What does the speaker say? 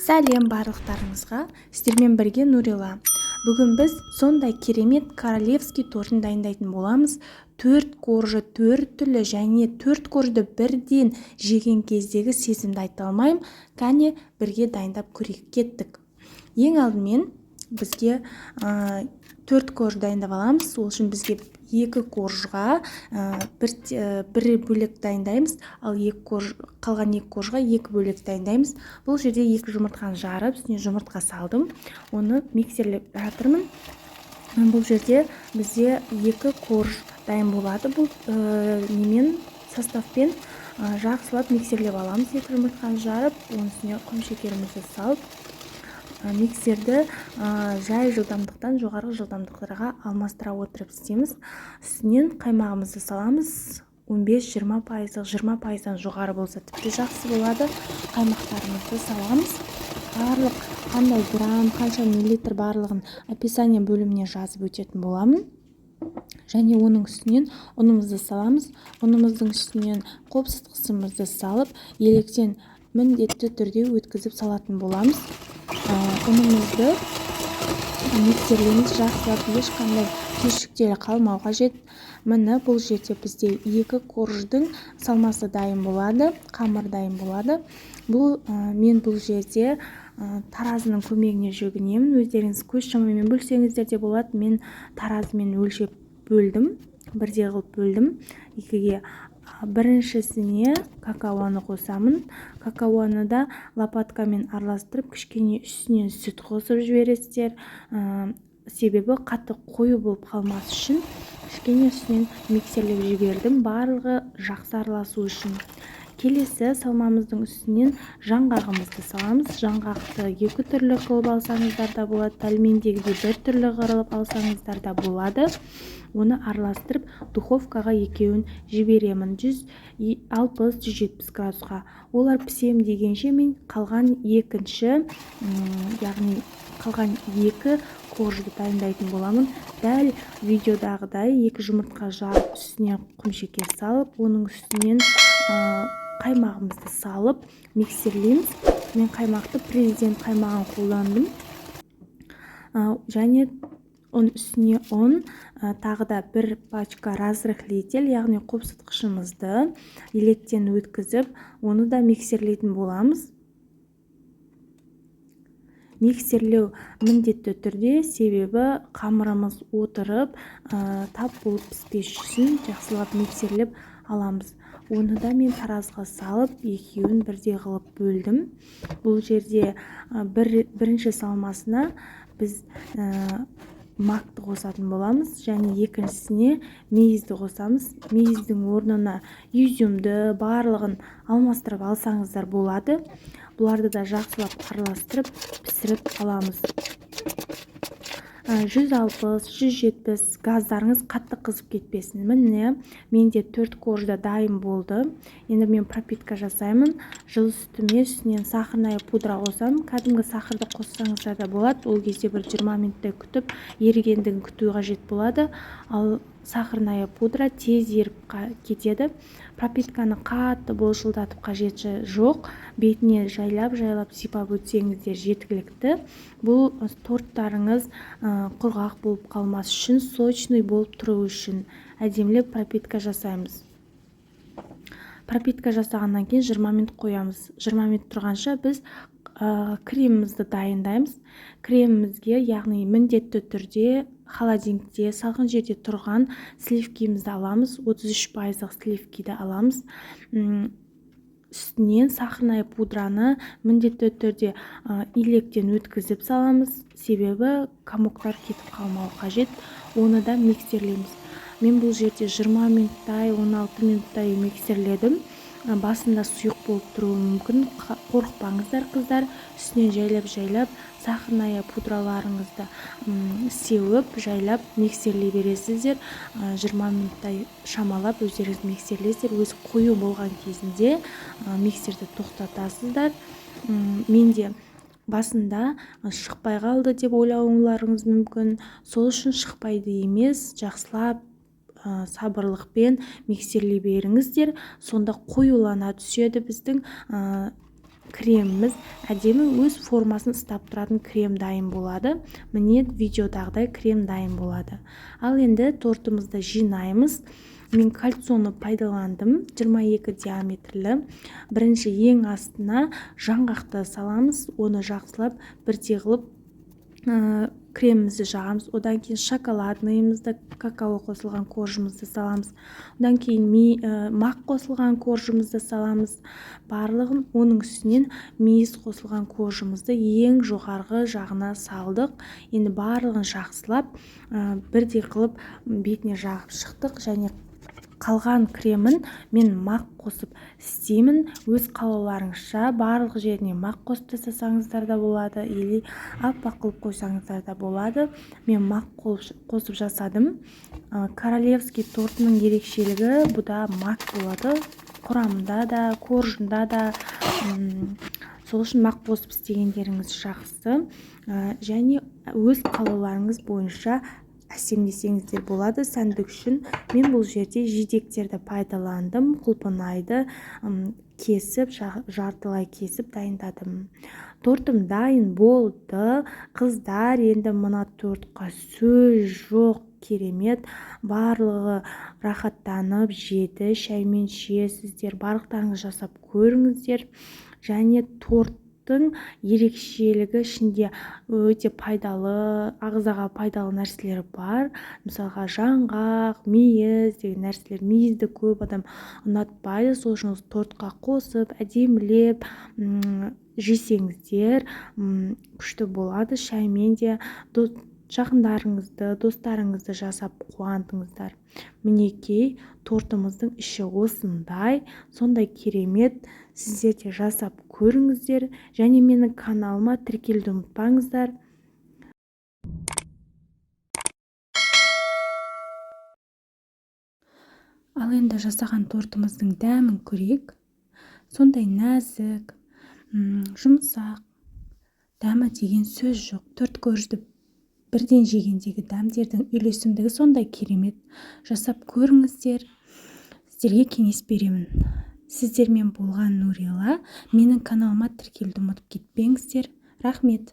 Сәлем барлықтарыңызға! Сіздермен бірге Нурила. Бүгін біз сондай керемет королевский тортын дайындайтын боламыз. Төрт коржы төрт түрлі және төрт коржды бірден жеген кездегі сезімді айта алмаймын. Кәне, бірге дайындап көрейік, кеттік! Ең алдымен бізге төрт корж дайындап аламыз. Ол үшін бізге екі коржға бір бөлек дайындаймыз, ал екі корж, қалған екі коржға екі бөлек дайындаймыз. Бұл жерде екі жұмыртқаны жарып, үстіне жұмыртқа салдым, оны миксерлеп жатырмын. Бұл жерде бізде екі корж дайын болады. Бұл немен, составпен жақсылап миксерлеп аламыз. Екі жұмыртқаны жарып, оның үстіне құмшекерімізді салып, миксерді жай жылдамдықтан жоғарғы жылдамдықтарға алмастыра отырып істейміз. Үстінен қаймағымызды саламыз, 15-20 пайыздық, 20 пайыздан жоғары болса, тіпті жақсы болады. Қаймақтарымызды саламыз. Барлық қандай грамм, қанша миллилитр, барлығын описание бөліміне жазып өтетін боламын. Және оның үстінен ұнымызды саламыз. Ұнымыздың үстінен қопсытқышымызды салып, електен міндетті түрде өткізіп салатын боламыз. Ұнымызды миксерлейміз жақсылап, ешқандай түйіршіктері қалмау қажет. Міне, бұл жерде бізде екі корждың салмасы дайын болады, қамыр дайын болады. Бұл мен бұл жерде таразының көмегіне жүгінемін. Өздеріңіз көз шамамен бөлсеңіздер де болады. Мен таразымен өлшеп бөлдім, бірдей қылып бөлдім екіге. Біріншісіне какаоны қосамын. Какаоны да лопаткамен араластырып, кішкене үстінен сүт қосып жібересіздер, себебі қатты қою болып қалмас үшін кішкене үстінен миксерлеп жібердім, барлығы жақсы араласу үшін. Келесі салмамыздың үстінен жаңғағымызды саламыз. Жаңғақты екі түрлі қылып алсаңыздар да болады, дәл мендегідей бір түрлі қылып алсаңыздар да болады. Оны араластырып, духовкаға екеуін жіберемін 160-170 градусқа. Олар пісем дегенше, мен қалған екінші, яғни қалған екі коржды дайындайтын боламын. Дәл видеодағыдай екі жұмыртқа жарып, үстіне құмшекер салып, оның үстінен қаймағымызды салып, миксерлейміз. Мен қаймақты, Президент қаймағын қолдандым. Және ұн үстіне ұн, тағы да бір пачка разрыхлитель, яғни қопсытқышымызды електен өткізіп, оны да миксерлейтін боламыз. Миксерлеу міндетті түрде, себебі қамырымыз отырып, тап болып піспес үшін жақсылап миксерлеп аламыз. Оны да мен таразға салып, екеуін бірдей қылып бөлдім. Бұл жерде бірінші салмасына біз макты қосатын боламыз және екіншісіне мейізді қосамыз. Мейіздің орнына изюмді, барлығын алмастырып алсаңыздар болады. Бұларды да жақсылап араластырып, пісіріп аламыз. 160, 170, газдарыңыз қатты қызып кетпесін. Міне, менде төрт коржда дайын болды. Енді мен пропитка жасаймын. Жылы сүтіме үстінен сахарная пудра қосамын. Кәдімгі сахарды қоссаңыздар да болады, ол кезде бір 20 минуттай күтіп, ерігендігін күту қажет болады, ал сахарная пудра тез еріп кетеді. Пропитканы қатты былшылдатып қажеті жоқ, бетіне жайлап жайлап сипап өтсеңіздер жеткілікті. Бұл торттарыңыз құрғақ болып қалмас үшін, сочный болып тұру үшін әдемілеп пропитка жасаймыз. Пропитка жасағаннан кейін 20 минут қоямыз. 20 минут тұрғанша біз кремімізді дайындаймыз. Кремімізге, яғни міндетті түрде холодильникте, салқын жерде тұрған сливкимізді аламыз, 33 пайыздық сливкиді аламыз. Үстінен сахарная пудраны міндетті түрде илектен өткізіп саламыз, себебі комоктар кетіп қалмауы қажет. Оны да миксерлейміз. Мен бұл жерде 20 минуттай, 16 минуттай миксерледім. Басында сұйық болып тұруы мүмкін, қорықпаңыздар, қыздар. Үстінен жайлап жайлап сахарная пудраларыңызды сеуіп, жайлап миксерлей бересіздер. 20 минуттай шамалап өздеріңіз миксерлейсіздер. Өзі қою болған кезінде миксерді тоқтатасыздар. Менде басында шықпай қалды деп ойлауларыңыз мүмкін. Сол үшін шықпайды емес, жақсылап, сабырлықпен миксерлей беріңіздер, сонда қоюлана түседі біздің Креміміз әдемі өз формасын ұстап тұратын крем дайын болады. Міне, видеодағыдай крем дайын болады. Ал енді тортымызды жинаймыз. Мен кольцоны пайдаландым, 22 диаметрлі. Бірінші ең астына жаңғақты саламыз, оны жақсылап бірдей қылып кремімізді жағамыз. Одан кейін шоколадныйымызды, какао қосылған коржымызды саламыз. Одан кейін мак қосылған коржымызды саламыз. Барлығын оның үстінен мейіз қосылған коржымызды ең жоғарғы жағына салдық. Енді барлығын жақсылап бірдей қылып бетіне жағып шықтық. Және қалған кремін мен мак қосып істеймін. Өз қалауларыңызша барлық жеріне мак қосып тастасаңыздар да болады, или аппақ қылып қойсаңыздар да болады. Мен мак қосып жасадым. Королевский тортының ерекшелігі бұда мак болады. Құрамында да, коржында да. Сол үшін мак қосып істегендеріңіз жақсы. Және өз қалауларыңыз бойынша әсемдесеңіздер болады. Сәндік үшін мен бұл жерде жидектерді пайдаландым, құлпынайды кесіп, жартылай кесіп дайындадым. Тортым дайын болды. Қыздар, енді мына тортқа сөз жоқ, керемет. Барлығы рахаттанып жеді, шаймен ішесіздер. Барлықтарыңыз жасап көріңіздер. Және торттың ерекшелігі ішінде өте пайдалы, ағзаға пайдалы нәрселер бар. Мысалға, жаңғақ, мейіз деген нәрселер. Мейізді көп адам ұнатпайды, сол үшін осы тортқа қосып әдемілеп жесеңіздер, күшті болады. Шаймен де жақындарыңызды, достарыңызды жасап қуантыңыздар. Мінекей, тортымыздың іші осындай, сондай керемет. Сіздер де жасап көріңіздер. Және менің каналыма тіркелуді ұмытпаңыздар. Ал енді жасаған тортымыздың дәмін көрейік. Сондай нәзік, жұмсақ, дәмі деген сөз жоқ. Төрт коржды бірден жегендегі дәмдердің үйлесімдігі сондай керемет. Жасап көріңіздер, сіздерге кеңес беремін. Сіздермен болған Нурила. Менің каналыма тіркелуді ұмытып кетпеңіздер. Рахмет.